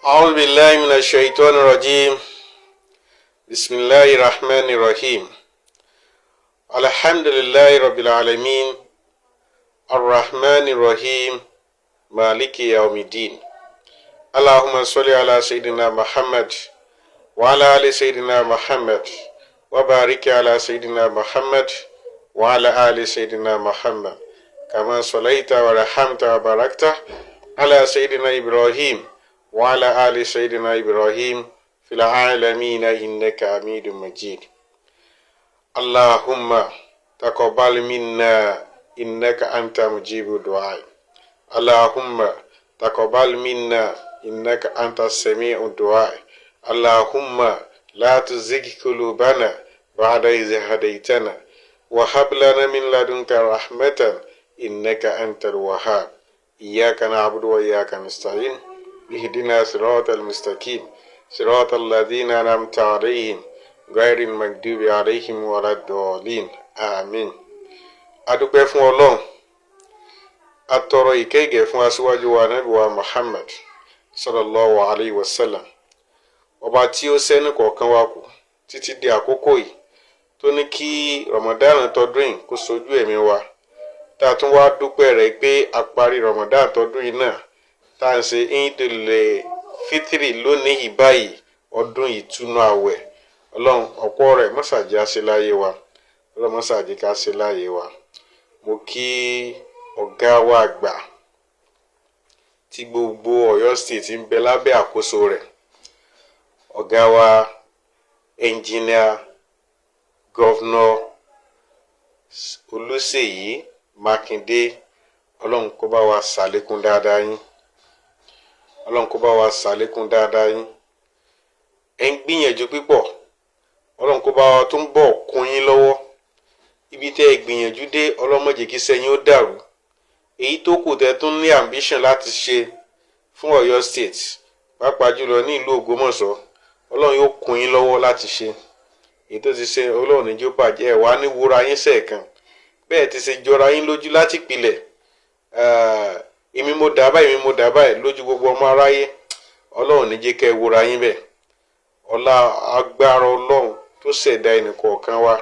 أعوذ بالله من الشيطان الرجيم. بسم الله الرحمن الرحيم. الحمد لله رب العالمين، الرحمن الرحيم، مالك يوم الدين. اللهم صل على سيدنا محمد وعلى آل سيدنا محمد، وبارك على سيدنا محمد وعلى آل سيدنا محمد، كما صليت ورحمت وباركت على سيدنا إبراهيم وعلى آل سيدنا إبراهيم في العالمين إنك حميد مجيد. اللهم تقبل منا إنك أنت مجيب الدعاء. اللهم تقبل منا إنك أنت السميع الدعاء. اللهم لا تزغ قلوبنا بعد إذ هديتنا، وهب لنا من لدنك رحمة إنك أنت الوهاب. إياك نعبد وإياك نستعين، اهدنا صراط المستقيم، صراط الذين أنعمت عليهم، غير المغضوب عليهم ولا الضالين. آمين. Adúpẹ́ fún Ọlọ́run, atọrọ ìkẹ́ ìgẹ̀ fún aṣíwájú wa, Ànábì wa Muhammad sallallahu alayhi wa sallam. Ọba tí ó ṣẹ́ni kọ̀ọ̀kan wa kù títí di àkókò yìí, tó ní kí Ramadan tọdún yìí kó sojú ẹ̀mí wa, tá a tún wá dúpẹ́ rẹ̀ pé a parí Ramadan tọdún yìí náà, tá à ń ṣe Eidul Fitri lónìí yìí báyìí, ọdún ìtúnu àwẹ̀. Ọlọ́run, ọ̀pọ̀ rẹ̀ mọ́sàájì á ṣe láyé wa. Ọlọ́run, mọ́sàájì ká ṣe láyé wa. Mo kí ọ̀gá wa àgbà tí gbogbo Ọ̀yọ́ State ń bẹ lábẹ́ àkóso rẹ̀, ọ̀gá wa, Engineer Governor Olúṣèyí Mákindé. Ọlọ́run kó bá wa ṣàlékún dáadáa yín. Ọlọ́run kó bá wa ṣàlékún dáadáa yín. Ẹ̀ ń gbìyànjú pípọ̀. Ọlọ́run kó bá wa tó ń bọ̀ kún yín lọ́wọ́. Ibi tẹ́ ẹ gbìyànjú dé, Ọlọ́run má jẹ́ kí iṣẹ́ yín ó dàrú. Èyí tó kù tẹ́ tún ní ambition láti ṣe fún Ọ̀yọ́ State, pàápàá jùlọ ní ìlú Ògbómọ̀ṣọ́, Ọlọ́run yóò kún yín lọ́wọ́ láti ṣe. Èyí tó ti ṣe, Ọlọ́run ní jó bàjẹ́. Ẹ̀ wá ní wúra yín sẹ̀ẹ̀kan bẹ́ẹ̀ ti ṣe jọra yín lójú láti pilẹ̀. Èmi mo dà báyìí, èmi mo dà báyìí lójú gbogbo ọmọ aráyé. Ọlọ́run ní jẹ́ kẹ́ ẹ wúra yín bẹ́ẹ̀. Ọlá agbára Ọlọ́run tó ṣẹ̀dá ẹnìkọ̀ọ̀kan wa,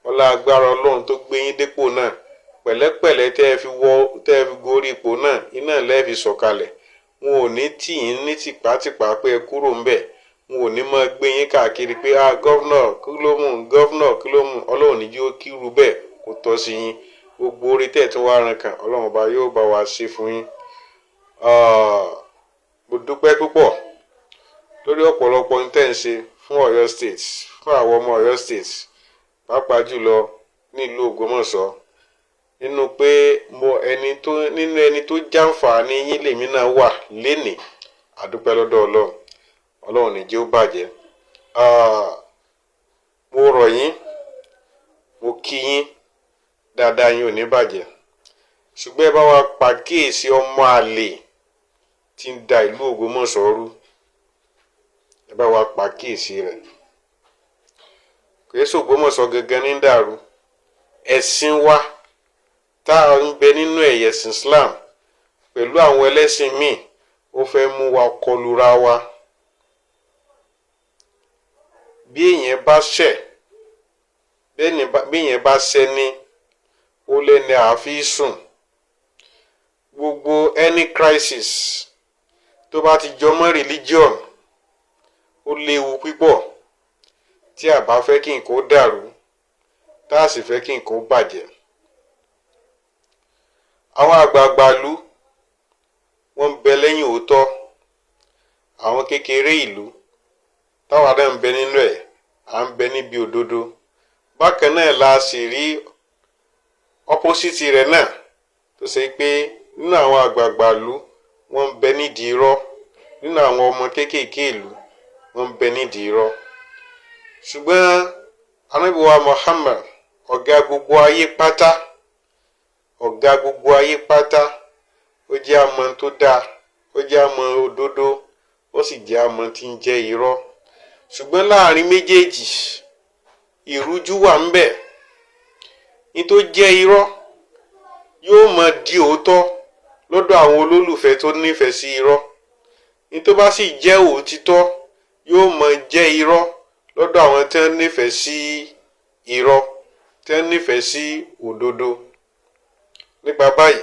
ọlá agbára Ọlọ́run tó gbé yín dépò náà, pẹ̀lẹ́pẹ̀lẹ́ tẹ́ ẹ fi wọ, tẹ́ ẹ fi gorí ipò náà, iná lẹ́ẹ̀ fi sọ̀kalẹ̀. Wọn ò ní tì yín ní tìpátìpá pé ẹ kúrò ńbẹ̀. Wọn ò ní máa gbé yín káàkiri pé, "Ah, governor, kí ló mú? Governor, kí ló mú?" Ọlọ́run ní yóò kírú bẹ́ẹ̀ kó tọ́ sí yín. Gbogbo orí tẹ̀ tún wá ran kàn, Ọlọ́run Ọba yóò bá wa ṣe fún yín. Mo dúpẹ́ púpọ̀ lórí ọ̀pọ̀lọpọ̀ ní tẹ̀ ń ṣe fún Ọ̀yọ́ State, fún àwọn ọmọ Ọ̀yọ́ State, pàápàá jùlọ nílùú Ògbómọ̀ṣọ́. Nínú pé mo ẹni tó nínú ẹni tó jàǹfààní yín lèmi náà wà lénìí. Àdúpẹ́ lọ́dọ̀ Ọlọ́run. Ọlọ́run ní jẹ́ ó bàjẹ́. Mo rọ̀ yín, mo kí yín dáadáa, yín ò ní bàjẹ́. Ṣùgbọ́n ẹ bá wa pàkíyèsí ọmọ àlè tí ń da ìlú Ògbómọ̀ṣọ́ rú. Ẹ bá wa pàkíyèsí rẹ̀. Kìí ṣe Ògbómọ̀ṣọ́ gangan ní dàrú. Ẹ̀sìn wa tá a ń bẹ nínú ẹ̀yẹ, ẹ̀sìn Islam, pẹ̀lú àwọn ẹlẹ́sìn míì, ó fẹ́ mú wa kọlura wa. Bí èèyàn bá ṣẹ̀, bí èèyàn bá ṣẹ̀ ní ó lẹ́ni àáfi sùn. Gbogbo any crisis tó bá ti jọ mọ́ religion, ó léwu pípọ̀. Tí a bá fẹ́ kí nǹkan ó dàrú, tá a sì fẹ́ kí nǹkan ó bàjẹ́, àwọn àgbààgbà ìlú, wọ́n ń bẹ lẹ́yìn òótọ́. Àwọn kékeré ìlú táwa náà ń bẹ nínú ẹ̀, à ń bẹ níbi òdodo. Bákan náà la sì rí opposite rẹ̀ náà, tó ṣe pé nínú àwọn àgbààgbà ìlú, wọ́n ń bẹ nídìí irọ́. Nínú àwọn ọmọ kéékèèké ìlú, wọ́n ń bẹ nídìí irọ́. Ṣùgbọ́n Ànábì wa Muhammad, ọ̀gá gbogbo ayé pátá, ọ̀gá gbogbo ayé pátá, ó jẹ́ àmọ́ tó dáa, ó jẹ́ àmọ́ òdodo, ó sì jẹ́ àmọ́ tí ń jẹ́ irọ́. Ṣùgbọ́n láàrin méjèèjì, ìrújú wà ń bẹ. Ní tó jẹ́ irọ́ yóò máa di òótọ́ lọ́dọ̀ àwọn olólùfẹ́ tó nífẹ̀ẹ́ sí irọ́. Ní tó bá sì jẹ́ òtítọ́ yóò mọ jẹ́ irọ́ lọ́dọ̀ àwọn tí wọ́n nífẹ̀ẹ́ sí irọ́, tí wọ́n nífẹ̀ẹ́ sí òdodo. Nípa báyìí,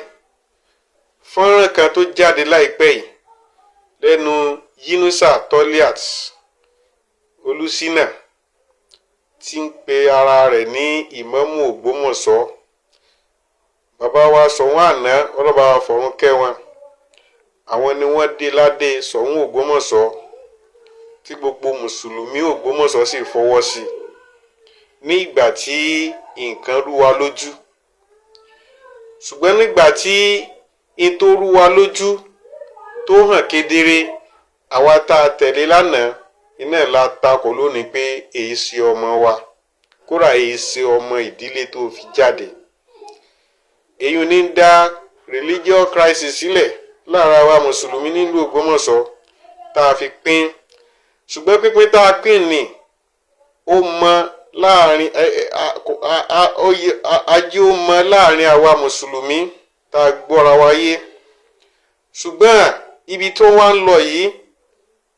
fọ́nrán kan tó jáde láìpẹ́ yìí lẹ́nu Yinusa Toliat Olùsínà tí ń pe ara rẹ̀ ní Ìmáàmù Ògbómọ̀ṣọ́, bàbá wa Ṣọ̀ún àná, ọlọ́ba wa fọ̀run kẹ́ wọn, àwọn ni wọ́n dé ládé Ṣọ̀ún Ògbómọ̀ṣọ́ tí gbogbo mùsùlùmí Ògbómọ̀ṣọ́ sì fọwọ́ sí ní ìgbà tí nǹkan rú wa lójú. Ṣùgbọ́n nígbà tí n tó rú wa lójú tó hàn kedere, àwa tá a tẹ̀lé lánàá iná la takò lónìí pé èyí ṣe ọmọ wa, kódà èyí ṣe ọmọ ìdílé tó fi jáde. Èyí ní ń dá religious crisis sílẹ̀ lára wa mùsùlùmí nílùú Ògbómọ̀ṣọ́ tá a fi pín. Ṣùgbọ́n pínpín tá a pín ní ó mọ láàrin ajé, ó mọ láàrin àwa mùsùlùmí tá a gbọ́ra wa yé. Ṣùgbọ́n ibi tó wá ń lọ yìí,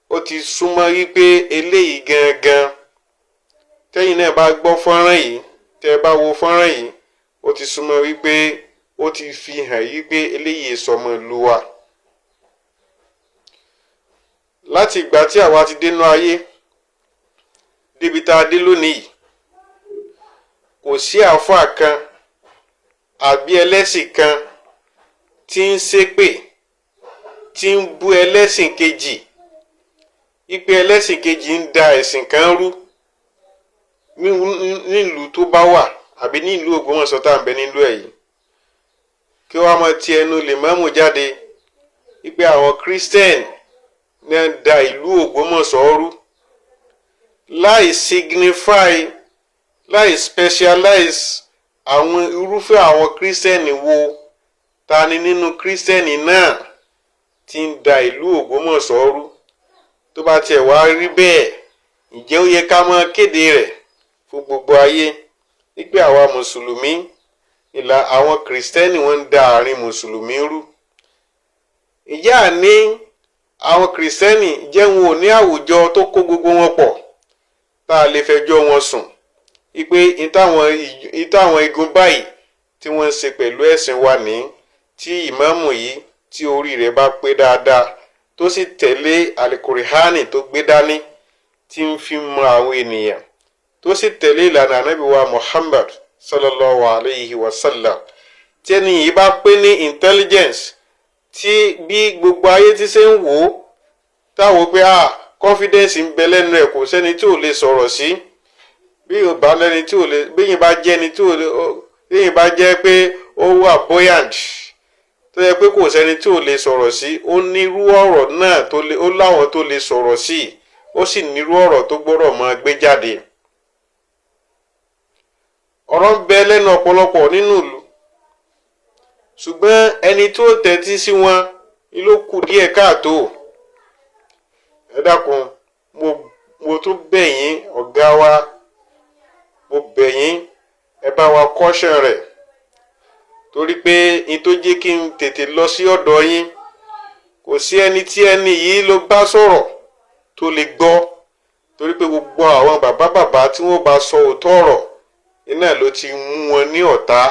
ó ti súnmọ́ wípé eléyìí gangan, tẹ́yìn náà bá gbọ́ fọ́nrán yìí, tẹ́ ẹ bá wo fọ́nrán yìí, ó ti súnmọ́ wípé ó ti fi hàn wípé eléyìí sọmọ ìlú wa. Láti ìgbà tí àwa ti dénú ayé débi tá a dé lónìí yìí, kò sí àáfàá kan àbí ẹlẹ́sìn kan tí ń ṣépè, tí ń bú ẹlẹ́sìn kejì, wípé ẹlẹ́sìn kejì ń da ẹ̀sìn kan rú nílùú tó bá wà àbí nílùú Ògbómọ̀ṣọ́ tá à ń bẹ nílùú ẹ̀ yìí, kí wọ́n máa ti ẹnu lèmọ́mù jáde wípé àwọn Christian ní ń da ìlú Ògbómọ̀ṣọ́ rú, láì signify, láì specialize àwọn irúfẹ́ àwọn Christian wo, ta ni nínú Christian náà tí ń da ìlú Ògbómọ̀ṣọ́ rú. Tó bá tiẹ̀ wá rí bẹ́ẹ̀, ǹjẹ́ ó yẹ ká máa kéde rẹ̀ fún gbogbo ayé wípé àwa mùsùlùmí ìlà àwọn kìrìsìtẹ́nì wọ́n ń da àárín mùsùlùmí rú? Ǹjẹ́ àní àwọn kìrìsìtẹ́nì jẹ́ wọn ò ní àwùjọ tó kó gbogbo wọn pọ̀ tá a lè fẹjọ́ wọn sùn wípé ìtàwọn igun báyìí tí wọ́n ń ṣe pẹ̀lú ẹ̀sìn wa ní, tí ìmáàmù yìí tí orí rẹ̀ bá pé dáadáa, tó sì tẹ̀lé alukurihani tó gbé dání tí ń fi mọ àwọn ènìyàn, tó sì tẹ̀lé ìlànà ànábì wa Muhammad sallallahu alayhi wa sallam, tí ẹni yìí bá pé ní intelligence, tí bí gbogbo ayé ti ṣe ń wò ó táwọn pé ah, confidence ń bẹ lẹ́nu ẹ̀, kò sẹ́ni tí ò lè sọ̀rọ̀ sí, bí yóò bá lẹ́ni tí ò lè, bí yìí bá jẹ́ ẹni tí ò lè, bí yìí bá jẹ́ pé ó wà buoyant, tó yẹ pé kò sẹ́ni tí ò lè sọ̀rọ̀ sí, ó nírú ọ̀rọ̀ náà tó lè, ó láwọn tó lè sọ̀rọ̀ sí, ó sì nírú ọ̀rọ̀ tó gbọ́dọ̀ máa gbé jáde. Ọ̀rọ̀ ń bẹ lẹ́nu ọ̀pọ̀lọpọ̀ nínú ìlú, ṣùgbọ́n ẹni tó tẹ́tí sí wọn ló kù díẹ̀ káàtó. Ẹ dákun, mo tún bẹ̀ yín, ọ̀gá wa, mo bẹ̀ yín, ẹ bá wa kọ́ṣẹ́ rẹ̀, torí pé n tó jẹ́ kí n tètè lọ sí ọ̀dọ̀ yín, kò sí ẹni tí ẹni yìí ló bá sọ̀rọ̀ tó lè gbọ́, torí pé gbogbo àwọn bàbá bàbá tí wọ́n bá sọ òótọ́ ọ̀rọ̀ iná ló ti mú wọn ní ọ̀tá,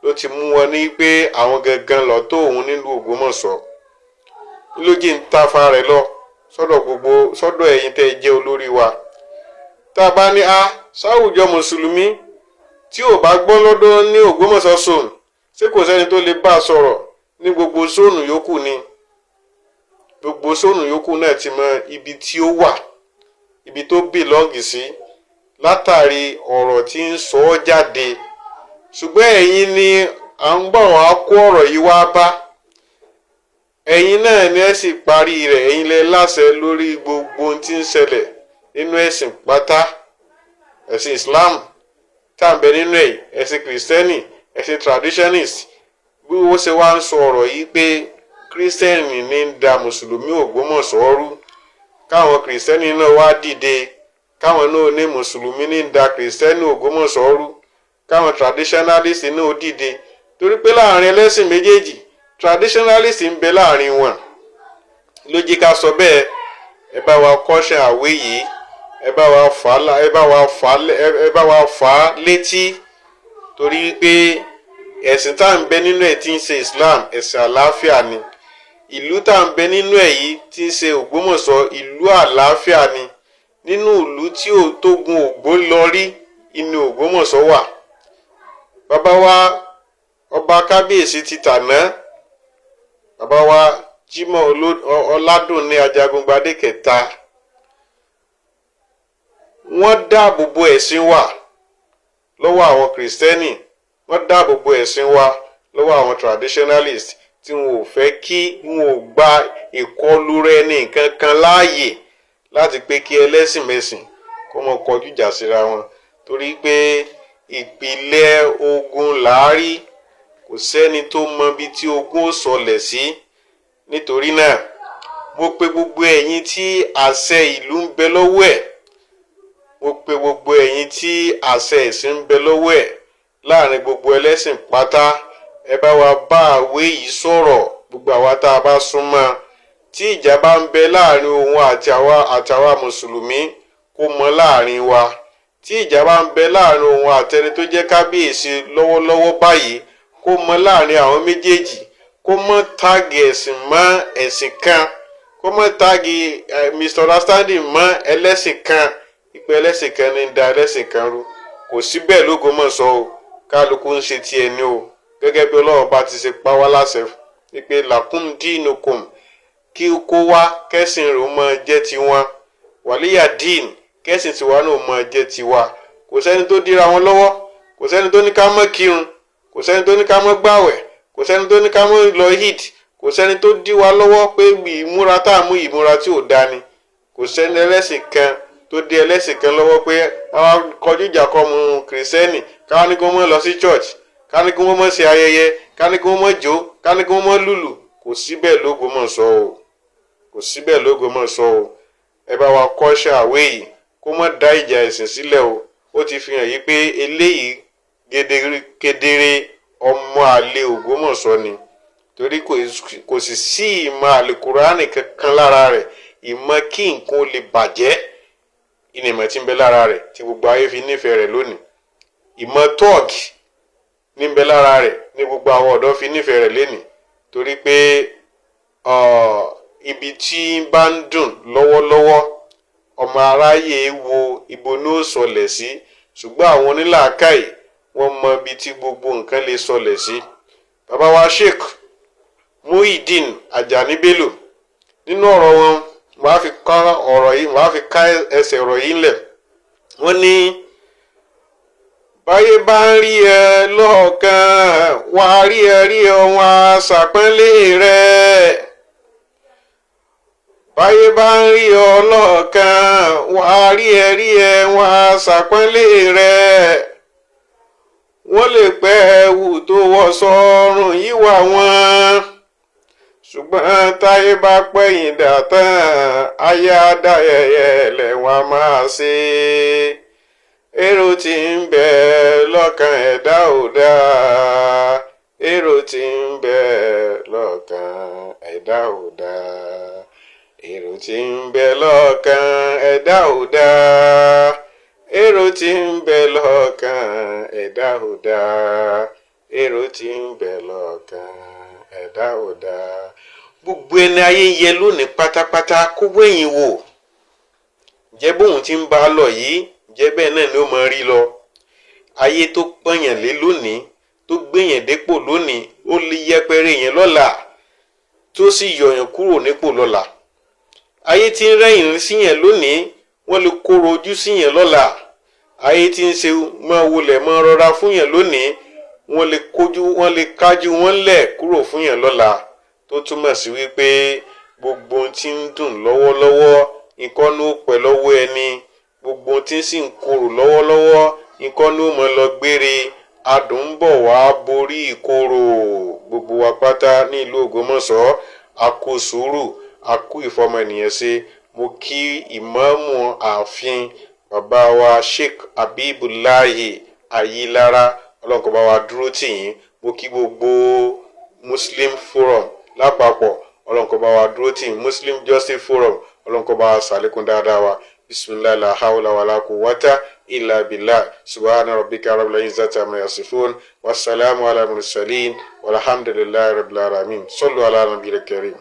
ló ti mú wọn ní pé àwọn gangan lọ tó òun nílùú Ògbómọ̀ṣọ́. Ló jẹ́ ń tafa rẹ̀ lọ sọ́dọ̀ gbogbo, sọ́dọ̀ ẹ̀yin tẹ́ ẹ jẹ́ olórí wa. Tá a bá ní a sáwùjọ mùsùlùmí tí ò bá gbọ́ lọ́dọ̀ ní Ògbómọ̀ṣọ́ zone, ṣé kò sẹ́ni tó lè bá a sọ̀rọ̀ ní gbogbo zone yòókù ni? Gbogbo zone yòókù náà ti mọ ibi tí ó wà, ibi tó belong sí, látàrí ọ̀rọ̀ tí ń sọ ọ́ jáde. Ṣùgbọ́n ẹ̀yin ni à ń bọ̀ wá kó ọ̀rọ̀ yìí wá bá, ẹ̀yin náà ni ẹ sì parí rẹ̀, ẹ̀yin lẹ láṣẹ lórí gbogbo ohun tí ń ṣẹlẹ̀ nínú ẹ̀sìn pátá, ẹ̀sìn Islam tá à ń bẹ nínú ẹ̀, ẹ̀sìn kìrìsìtẹ́nì, ẹ̀sìn traditionalist. Bí wọ́n ṣe wá ń sọ ọ̀rọ̀ yìí pé kírísítẹ́nì ní ń da mùsùlùmí Ògbómọ̀ṣọ́ rú, káwọn kìrìsìtẹ́nì náà wá dìde, káwọn náà ní mùsùlùmí ní ń da kìrìsìtẹ́nì Ògbómọ̀ṣọ́ rú, káwọn traditionalist náà dìde, torí pé láàrin ẹlẹ́sìn méjèèjì, traditionalist ń bẹ láàrin wọn. Ló jẹ́ ká sọ bẹ́ẹ̀. Ẹ bá wa kọ́ṣẹ́ àwé yìí, ẹ bá wa fà á, ẹ bá wa fà á, ẹ bá wa fà á létí, torí pé ẹ̀sìn tá à ń bẹ nínú ẹ̀ tí ń ṣe Islam, ẹ̀sìn àlàáfíà ni. Ìlú tá à ń bẹ nínú ẹ̀ yìí tí ń ṣe Ògbómọ̀ṣọ́, ìlú àlàáfíà ni. Nínú ìlú tí ò tógun ògbó lọ rí inú Ògbómọ̀ṣọ́ wà. Bàbá wa ọba kábíyèsí ti tàná, bàbá wa Jimoh Ọládùnní Ajagungbadé kẹta, wọ́n dáàbò bo ẹ̀sìn wa lọ́wọ́ àwọn Kìrìsìtẹ́nì, wọ́n dáàbò bo ẹ̀sìn wa lọ́wọ́ àwọn traditionalist tí wọn ò fẹ́ kí wọn ò gba ìkọlù rẹ ní nǹkan kan láàyè láti pé kí ẹlẹ́sìn mẹ́sìn kó mọ kọjú ìjà síra wọn, torí pé ìpìlẹ̀ ogun làárí, kò sẹ́ni tó mọ ibi tí ogun ó sọlẹ̀ sí. Nítorí náà, mo pe gbogbo ẹ̀yin tí àṣẹ ìlú ń bẹ lọ́wọ́ ẹ̀, mo pe gbogbo ẹ̀yin tí àṣẹ ẹ̀sìn ń bẹ lọ́wọ́ ẹ̀ láàrin gbogbo ẹlẹ́sìn pátá, ẹ bá wa bá àwé yìí sọ̀rọ̀. Gbogbo àwa tá a bá súnmọ́, tí ìjà bá ń bẹ láàrin òun àti àwa àtàwa mùsùlùmí, kó mọ láàrin wa. Tí ìjà bá ń bẹ láàrin òun àtẹni tó jẹ́ kábíyèsí lọ́wọ́lọ́wọ́ báyìí, kó mọ láàrin àwọn méjèèjì, kó mọ tag ẹ̀sìn mọ́ ẹ̀sìn kan, kó mọ tag misunderstanding mọ́ ẹlẹ́sìn kan, ìpè ẹlẹ́sìn kan ní da ẹlẹ́sìn kan rú. Kò sí bẹ́ẹ̀ lÓgbómọ̀ṣọ́ o. Kálukú ń ṣe tiẹ̀ ní o, gẹ́gẹ́ bí Ọlọ́run bá ti ṣe pa wá láṣẹ wípé lakum dinukum, kí kó wá kẹ́sìn rẹ̀ ó máa jẹ́ tiwọn, waliya din, kẹ́sìn tiwa náà ó máa jẹ́ tiwa. Kò sẹ́ni tó dira wọn lọ́wọ́, kò sẹ́ni tó ní ká má kírun, kò sẹ́ni tó ní ká má gbàwẹ̀, kò sẹ́ni tó ní ká má lọ hid, kò sẹ́ni tó dí wa lọ́wọ́ pé ìmúra tá a mú, ìmúra tí ò da ni. Kò sẹ́ni ẹlẹ́sìn kan tó dí ẹlẹ́sìn kan lọ́wọ́ pé àwọn kọjú ìjà kọ mu Kìrìsìtẹ́nì, káwọn ní kí wọ́n má lọ sí church, ká ní kí wọ́n má ṣe ayẹyẹ, ká ní kí wọ́n má jó, ká ní kí wọ́n má lùlù. Kò síbẹ̀ lÓgbómọ̀ṣọ́ o, kò síbẹ̀ lÓgbómọ̀ṣọ́ o. Ẹ bá wa kọ́ṣẹ́ àwé yìí, kó má dá ìjà ẹ̀sìn sílẹ̀ o. Ó ti fi hàn yí pé eléyìí kedere ọmọ àlè Ògbómọ̀ṣọ́ ni, torí kò sì sí ìmọ̀ àlùkùránì kankan lára rẹ̀. Ìmọ̀ kí nǹkan ó lè bàjẹ́ ìnìmọ̀ tí ń bẹ lára rẹ̀ tí gbogbo ayé fi nífẹ̀ẹ́ rẹ̀ lónìí. Ìmọ̀ tọ́ọ̀gì ní ń bẹ lára rẹ̀ ní gbogbo àwọn ọ̀dọ́ fi nífẹ̀ẹ́ rẹ̀ lénìí, torí pé ibi tí ń bá ń dùn lọ́wọ́lọ́wọ́, ọmọ aráyé wo ibo ní ó sọlẹ̀ sí. Ṣùgbọ́n àwọn onílàákàyè, wọ́n mọ ibi tí gbogbo nǹkan lè sọlẹ̀ sí. Bàbá wa Sheikh Muhyiddin Ajani Bello, nínú ọ̀rọ̀ wọn, wọ́n á fi ká ọ̀rọ̀ yìí, wọ́n á fi ká ẹsẹ̀ ọ̀rọ̀ yìí ńlẹ̀. Wọ́n ní báyé bá ń rí ẹ lọ́ọ̀kan, wà á rí ẹ rí ọ, wọn á ṣàpọ́nlé rẹ. Báyé bá ń rí ọ lọ́ọ̀kan, wà á rí ẹ rí ẹ, wọn á ṣàpọ́nlé rẹ. Wọ́n lè pẹ́ ẹ̀wù tó wọ̀ sọ́rùn yìí wà wọ́n, ṣùgbọ́n táyé bá pẹ̀yìn dà tán, ayé adáyẹyẹ lẹ́wọ̀n á máa ṣe. Èrò tí ń bẹ lọ́kàn ẹ̀dá ò dáa, èrò tí ń bẹ lọ́kàn ẹ̀dá ò dáa, èrò tí ń bẹ lọ́kàn ẹ̀dá ò dáa, èrò tí ń bẹ lọ́kàn ẹ̀dá ò dáa, èrò tí ń bẹ lọ́kàn ẹ̀dá ò dáa. Gbogbo ẹni ayé ń yẹ lónìí pátápátá, kó wẹ̀yìn wò. Ǹjẹ́ bóun ti ń bá a lọ yìí, ǹjẹ́ bẹ́ẹ̀ náà ni ó máa rí lọ? Ayé tó pọ̀nyàn lé lónìí, tó gbéyàn dépò lónìí, ó lè yẹpẹrẹ yẹn lọ́la, tó sì yọ̀yàn kúrò nípò lọ́la. Ayé tí ń rẹ́yìn síyàn lónìí, wọ́n lè kóró ojú síyàn lọ́la. Ayé tí ń ṣe máa wọlé máa rọra fún yàn lónìí, wọ́n lè kójú, wọ́n lè kájú wọ́n lẹ̀ kúrò fún yàn lọ́la. Tó túmọ̀ sí wípé gbogbo ohun tí ń dùn lọ́wọ́lọ́wọ́ nǹkan ló pẹ́ lọ́wọ́ ẹni, gbogbo ohun tí ń sì ń korò lọ́wọ́lọ́wọ́ nǹkan ló mọ̀ lọ gbére. Adùn ń bọ̀ wá borí ìkorò. Gbogbo wa pátá ní ìlú Ògbómọ̀ṣọ́, a kú sùúrù, a kú ìfọmọ ènìyàn ṣe. Mo kí ìmáàmù ààfin, bàbá wa Sheikh Abibulahi Ayilara, Ọlọ́run kó bá wa dúró tì yín. Mo kí gbogbo Muslim Forum lápapọ̀. Ọlọ́run kó bá wa dúró tì. Muslim Justice Forum, Ọlọ́run kó bá wa ṣàlékún dáadáa wa. Bisimilahi, la hawla wala quwwata illa billah. Subhana rabbika rabbil izzati amma yasifun, wasalaamu ala mursalin, walhamdulillahi rabbil alamin. Sallu ala nabiyil karim.